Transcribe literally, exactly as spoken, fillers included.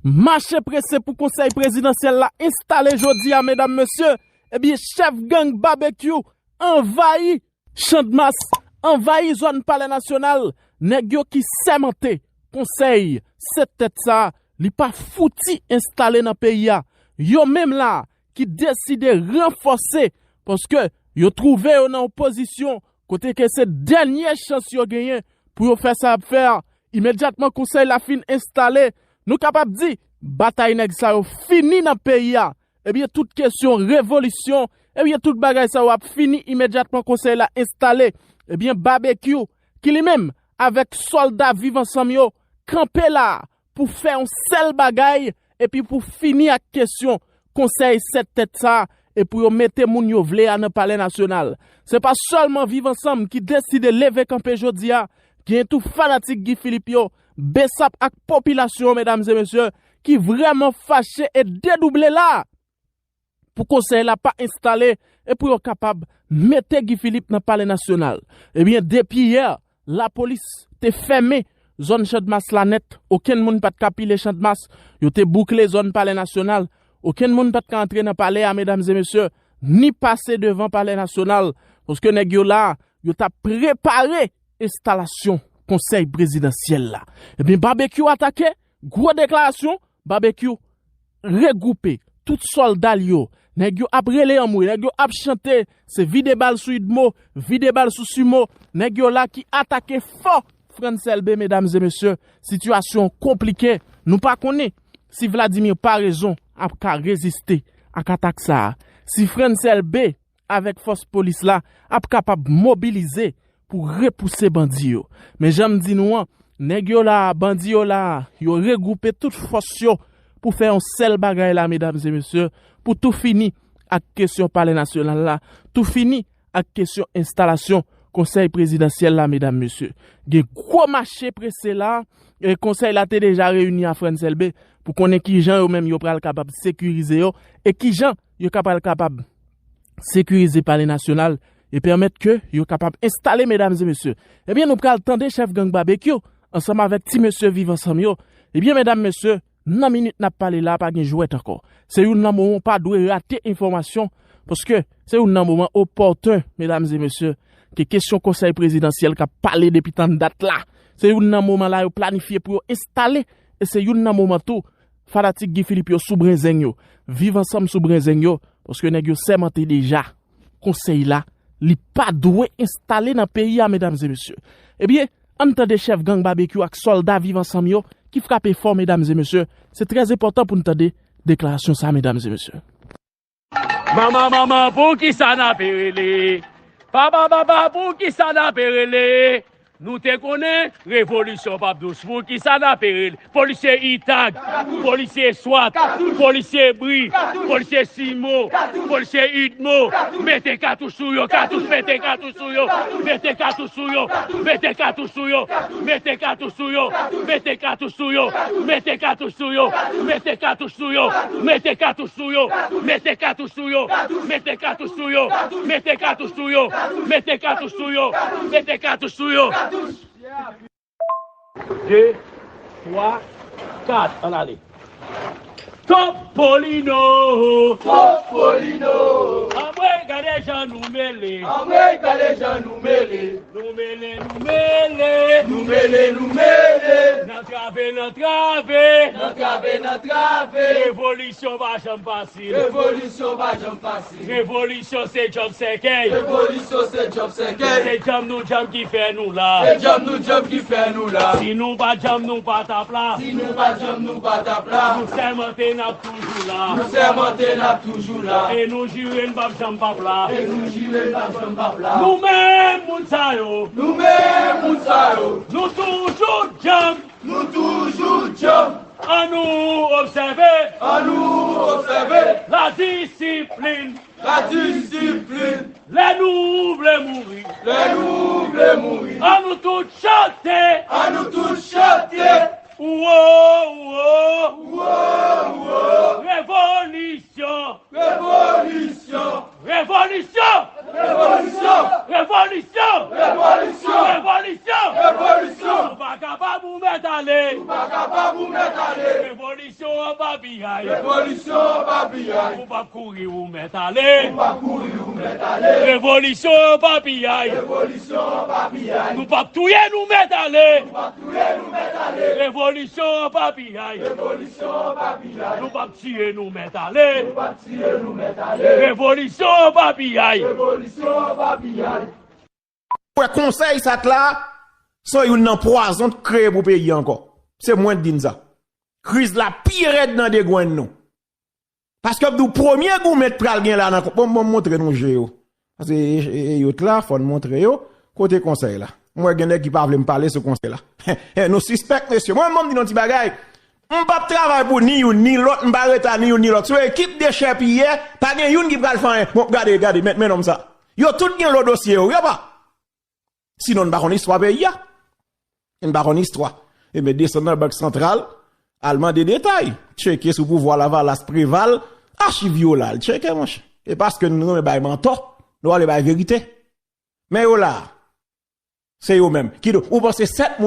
mache prese pou konsèy prezidansyèl la enstale jodi a, medam, mesye, ebyen, chèf gang Babekyou anvayi Chandmas, anvayi zòn Palè Nasyonal, nèg yo ki sèmante konsèy sèt tèt sa a, li pa fouti enstale nan peyi a. Yo menm la, ki deside ranfòse, paske yo twouve yo nan yon pozisyon kote ke se dènye chans yo genyen pou yo fè sa y ap fè a. Imedyatman konsèy la fin enstale, nou kapab di, batay nèg sa yo fini nan peyi a. Ebyen, tout kesyon revolisyon, ebyen, tout bagay sa yo ap fini imedyatman konsèy la enstale. Ebyen, Babekyou, ki li menm, avèk sòlda Viv Ansanm yo, kanpe la pou fè yon sèl bagay, epi pou fini ak kesyon konsèy sèt tèt sa a, e pou yo mete moun yo vle a nan Palè Nasyonal. Se pa sèlman Viv Ansanm ki deside leve kanpe jodi a, gen tou fanatik Guy Philippe yo, Bsap ak popilasyon, medam e mesye, ki vrèman fache e dedouble la pou konsèy la pa enstale e pou yo kapab mete Guy Philippe nan Palè Nasyonal. Ebyen, depi yè, lapolis te fèmen zòn Chandmas la nèt. Okenn moun pa t ka pile Chandmas. Yo te boukle zòn Palè Nasyonal. Okenn moun pa t ka antre nan palè a, medam e mesye, ni pase devan Palè Nasyonal, paske nèg yo la, yo t ap prepare enstalasyon konsèy prezidansyèl la. Ebyen, Babekyou atake, gwo deklarasyon, Babekyou regwoupe tout sòlda l yo. Nèg yo ap rele anmwe, nèg yo ap chante, se vide bal sou Udmo, vide bal sou Sumo. Nèg yo la ki atake fò Frantz Elbé, medam e mesye. Sitiyasyon konplike. Nou pa konnen si Vladimir Paraison ap ka reziste ak atak sa a. Si Frantz Elbé avèk fòs polis la ap kapab mobilize pou repouse bandi yo. Men jan m di nou an, nèg yo la, bandi yo la, yo regwoupe tout fòs yo pou fè yon sèl bagay la, medam e mesye, pou tou fini ak kesyon Palè Nasyonal la, tou fini ak kesyon enstalasyon konsèy prezidansyèl la, medam, mesye. Gen gwo mache prese la, e konsèy la te deja reyini a Frantz Elbé pou konnen kijan yo menm yo pral kapab sekirize yo, e kijan yo ka pral kapab sekirize Palè Nasyonal e pèmèt ke yo kapab enstale, medam e mesye. Ebyen, nou pral tande chèf gang Babekyou ansanm avèk ti mesye Viv Ansanm yo. Ebyen, medam, mesye, nan minit n ap pale la, pa gen jwèt ankò. Se youn nan moman w pa dwe rate enfòmasyon, paske se youn nan moman opòten, medam e mesye, ke kesyon konsèy prezidansyèl k ap pale depi tann dat la. Se youn nan moman la yo planifye pou yo enstale, e se youn nan moman tou fanatik Guy Philippe yo sou brenzeng yo, Viv Ansanm sou brenzeng yo, paske nèg yo sèmante deja konsèy la, li pa dwe enstale nan peyi a, medam e mesye. Ebyen, ann tande chèf gang Babekyou ak sòlda Viv Ansanm yo ki frape fò, medam e mesye. Se trè enpòtan pou n tande deklarasyon sa, medam e mesye. Manman, manman, poukisa n ape rele? Papa, papa, poukisa n ape rele? Nou te konnen revolisyon p ap dous. Poukisa n ape rele? Polisye Itag, polisye Swat, polisye Bri, polisye Simo, polisye Udmo, mete katouch sou yo, katouch, mete katouch sou yo, mete katouch sou yo, mete katouch sou yo, mete katouch sou yo, mete katouch sou yo, mete katouch sou yo, mete katouch sou yo, mete katouch sou yo, mete katouch sou yo, mete katouch sou yo, mete katouch sou yo, mete katouch sou yo, mete katouch sou yo. De, twa, kat, ann ale. Topolino! Topolino! Anmwey, gade jan nou mele! Anmwey, gade jan nou mele! Nou mele, nou mele! Nou mele, nou mele! Nan trave, nan trave! Nan trave, nan trave! Revolisyon pa janm fasil! Revolisyon pa janm fasil! Revolisyon se djòb sèkèy! Revolisyon se djòb sèkèy! Se djòb nou djòb ki fè nou la! Se djòb nou djòb ki fè nou la! Si nou pa djòb, nou pa t ap la! Si nou pa djòb, nou pa t ap la! Nou sèmante n ap toujou la! Nou sèmante n ap toujou la! E nou jire n p ap janm p ap la! E nou jire n p ap janm p ap la! Nou menm moun sa yo! Nou menm moun sa yo! Nou toujou djòb! Nou toujou djòb! An nou obsève! An nou obsève! Ladisiplin! Ladisiplin! Lè nou vle mouri! Lè nou vle mouri! An nou tout chante! An nou tout chante! Ouwo, ouwo! Ouwo, ouwo! Revolisyon! Revolisyon! Revolisyon! Revolisyon! Revolisyon! Revolisyon! Revolisyon! Revolisyon! Nou pa kapab ou mèt ale! Nou pa kapab ou mèt ale! Revolisyon! Revolisyon an pa piyay. Revolisyon an pa piyay. Ou p ap kouri ou mèt ale. Ou p ap kouri ou mèt ale. Revolisyon an pa piyay. Revolisyon an pa piyay. Nou p ap touye nou mèt ale. Nou p ap touye nou mèt ale. Revolisyon an pa piyay. Revolisyon an pa piyay. Nou p ap tiye nou mèt ale. Nou p ap tiye nou mèt ale. Revolisyon an pa piyay. Revolisyon an pa piyay. Wè konsèy sa t la, se youn nan pwazon t kreye pou peyi a ankò. Se mwen k di n sa. Kriz la pi rèd nan degrenn nou. Paske m di w premye goumen t pral gen la nan, bon, bon, montre nou je yo. Paske e, e, e yo t la, fò n montre yo. Kote konsèy la? Mwen gen nèg ki pa vle m pale sou konsèy la. Nou sispèk, mesye. Mwen, mwen m di nou ti bagay. M p ap travay pou ni youn ni lòt, m pa reta ni youn ni lòt. Se yon ekip dechèpiyè, pa gen youn ki pral fè anyen. Bon, gade, gade, men, men nonm sa. Yo tout gen lo dosye yo, wi apa. Sinon, n pa konn istwa peyi a. N pa konn istwa. Ebyen, desann nan Bank Santral, al mande detay. Tcheke sou pouvwa Lavalas, Preval, achiv yo la, al tcheke, monchè. E paske nou renmen bay mantò, nou ale bay verite. Men yo la, se yo menm. Kidonk, ou panse sèt moun